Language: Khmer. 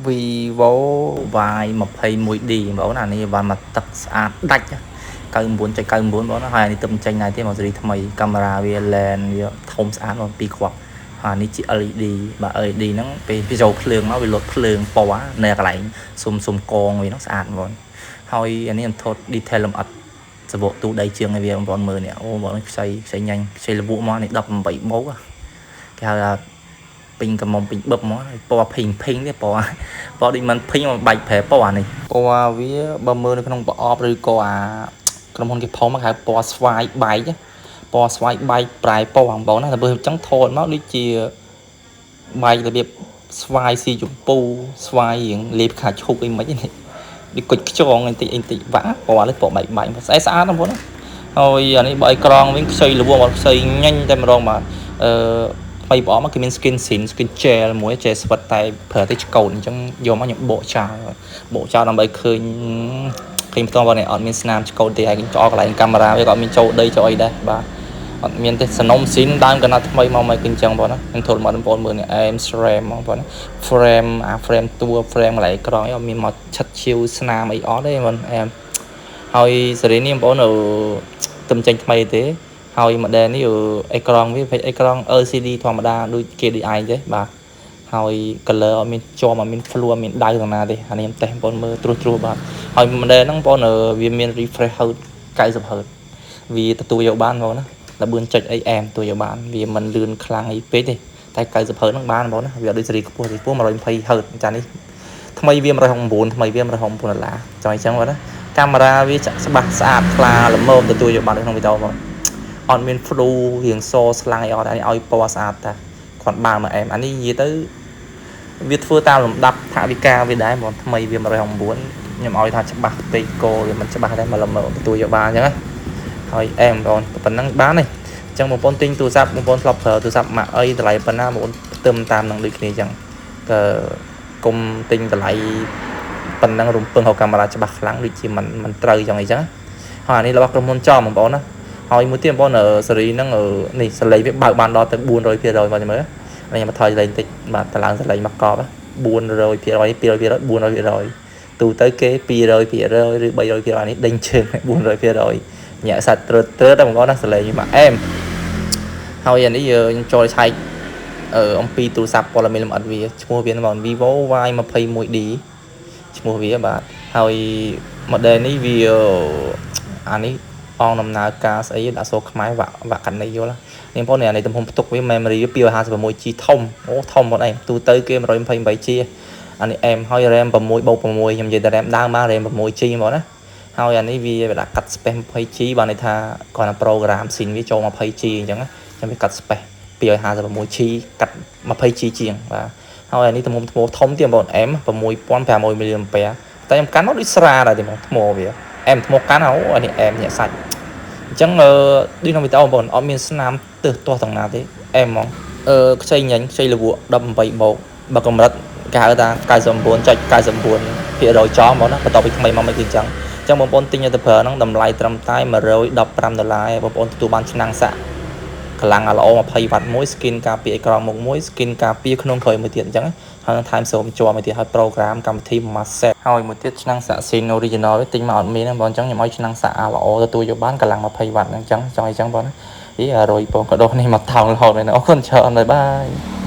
Vivo Y21D បងប្អូនអានេះបានមកទឹកស្អាតដាច់99.99បងប្អូនហើយអានេះទើបចេញដែរទេមកស៊េរីថ្មីកាមេរ៉ាវា lens វាធំស្អាតបងពីរគ្រាប់ហើយនេះជា LED បាទ LED ហ្នឹងពេលវាចូលភ្លើងមកវាលត់ភ្លើងពណ៌នៅកន្លែងសុំសុំកងវាហ្នឹងស្អាតបងប្អូនហើយអានេះខ្ញុំថត detail លម្អិតសបកទូដៃជើងឲ្យវាបងប្អូនមើលនេះអូបងប្អូនខ្ចីខ្ចីញ៉ាញ់ខ្ចីលវក់មកនេះ18បូកគេហៅថាពេញកំមុំពេញបឹបមកពណ៌ភីងភីងទេពណ៌ពណ៌ដូចមិនភីងមកបាច់ប្រែពណ៌អានេះពណ៌វាបើមើលនៅក្នុងប្រអប់ឬក៏អាក្រុមហ៊ុនគេផុសមកហៅពណ៌ស្វាយបែកពណ៌ស្វាយបែកប្រែពណ៌បងប្អូនណាតែបើអញ្ចឹងថតមកដូចជាបែករបៀបស្វាយស៊ីជម្ពូស្វាយរៀងលេបខាឈូកអីមិននេះដូចគុជខ្យងអីតិចអីតិចវ៉ាពណ៌នេះពណ៌បែកបែកស្អែកស្អាតបងប្អូនណាហើយអានេះបើអេក្រង់វិញខ្ចីល្វងខ្ចីញញតែម្ដងបាទអឺថ្មីប្រអប់មកគេមាន skin sin skin gel មួយ gel ស្វិតតែប្រើទៅឆ្កូតអញ្ចឹងយកមកខ្ញុំបកចោលបកចោលដើម្បីឃើញឃើញផ្ទាល់បងនេះអត់មានស្នាមឆ្កូតទេហើយកចោលកន្លែងកាមេរ៉ាវាក៏អត់មានចូលដីចូលអីដែរបាទអត់មានទេសនំស៊ីនដើមកណាត់ថ្មីមកមកគឺអញ្ចឹងបងណាខ្ញុំធូលមកបងប្អូនមើលនេះអែម frame បងប្អូនណា frame អា frame តួ frame កន្លែងក្រងអីអត់មានមកឆិតឈៀវស្នាមអីអត់ទេបងអែមហើយសេរីនេះបងប្អូនទំចេញថ្មីទេហើយ model នេះអេក្រង់វាអេក្រង់ LCD ធម្មតាដូចគេដូចឯងទេបាទហើយ color អត់មានជាប់អត់មាន flu អត់មានដៅទាំងណាទេអានេះខ្ញុំតេស្តបងប្អូនមើលត្រួសត្រាសបាទហើយ model ហ្នឹងបងប្អូនវាមាន refresh hertz 90 Hz វាទទួលយកបានបងណា14ចុចអីអែមទទួលយកបានវាមិនលឿនខ្លាំងអីពេកទេតែ90 Hz ហ្នឹងបានបងណាវាអត់ដូចសេរីខ្ពស់ទេខ្ពស់120 Hz ចានេះថ្មីវា169ថ្មីវា169ដុល្លារចង់អញ្ចឹងបងណាកាមេរ៉ាវាចាក់ច្បាស់ស្អាតថ្លាល្មមទទួលយកបានក្នុងវីដេអូបងអត់មាន flu រៀងសស្លាំងអីអត់អានេះឲ្យពណ៌ស្អាតតាគាត់បើមកអែមអានេះនិយាយទៅវាធ្វើតាមលំដាប់ថវិកាវាដែរបងថ្មីវា169ខ្ញុំឲ្យថាច្បាស់ពេកកវាមិនច្បាស់ដែរមកល្មមទទួលយកបានអញ្ចឹងណាហើយអែមបងប៉ុណ្ណឹងបានទេអញ្ចឹងបងប្អូនទិញទូរស័ព្ទបងប្អូនធ្លាប់ប្រើទូរស័ព្ទម៉ាក់អីតម្លៃប៉ុណ្ណាបងប្អូនផ្ទឹមតាមនឹងដូចគ្នាអញ្ចឹងក៏គុំទិញតម្លៃប៉ុណ្ណឹងរំពឹងហៅកាមេរ៉ាច្បាស់ខ្លាំងដូចជាមិនមិនត្រូវអញ្ចឹងអីចឹងហើយអានេះរបស់ក្រុមហ៊ុនចំបងប្អូនណាហើយមួយទៀតបងប្អូនសេរីហ្នឹងនេះសលេងវាបើកបានដល់ទៅ400%មកមើលនេះខ្ញុំមកថយសលេងបន្តិចបាទតឡើងសលេងមកកប់400% 200% 400%ទូទៅគេ200%ឬ300%នេះដេញជើង400%ញាក់សាច់ត្រើតត្រើតបងប្អូនណាសលេងមកអែមហើយអានេះយើងចូលឆែកអឺអំពីទូរស័ព្ទព័ត៌មានលម្អិតវាឈ្មោះវាបង Vivo Y21D ឈ្មោះវាបាទហើយ model នេះវាអានេះអងដំណើរការស្អីដាក់សូរខ្មែរវ៉ាវ៉ាកណីយល់នេះបងប្អូននេះទំហំផ្ទុកវា memory វា 256G ធំអូធំបងឯងទូទៅគេ 128G អានេះ M ហើយ RAM 6បូក6ខ្ញុំនិយាយតែ RAM ដើមមក RAM 6G ហ្មងណាហើយអានេះវាដាក់កាត់ space 20G បានន័យថាគ្រាន់តែ program ស៊ីនវាចូល 20G អញ្ចឹងណាចាំវាកាត់ space 256G កាត់ 20G ជាងបាទហើយអានេះទំហំថ្មធំទៀតបង M 6500 mAh តែខ្ញុំកាន់មកដូចស្រាដែរទេបងថ្មវា M ថ្មកាន់អូអានេះ M ញាក់សាច់អញ្ចឹងអឺដូចក្នុងវីដេអូបងប្អូនអត់មានស្នាមទើសទាស់ទាំងណាទេអែមហ្មងអឺខ្ចីញ៉ាញ់ខ្ចីលវក់18បូកបើកម្រិតគេហៅថា99.99%ចំហ្មងណាបន្ទាប់ពីថ្មីមកមិនគឺអញ្ចឹងអញ្ចឹងបងប្អូនទិញទៅប្រើហ្នឹងតម្លៃត្រឹមតែ115ដុល្លារបងប្អូនទទួលបានឆ្នាំងសាក់កម្លាំងល្អ20វ៉ាត់មួយ skin ការពារអេក្រង់មុខមួយ skin ការពារក្នុងក្រោយមួយទៀតអញ្ចឹងហើយនឹងថែមស្រោមជាប់មួយទៀតហើយ program កម្មវិធីមួយ set ហើយមួយទៀតឆ្នាំងសាក់ស៊ីន original វាទិញមកអត់មានទេបងអញ្ចឹងខ្ញុំឲ្យឆ្នាំងសាក់អាល្អទទួលយកបានកម្លាំង20វ៉ាត់ហ្នឹងអញ្ចឹងចង់អីចឹងបងអី100ពងកដោះនេះមកថោងរហូតមែនអរគុណច្រើនបាយបាយ។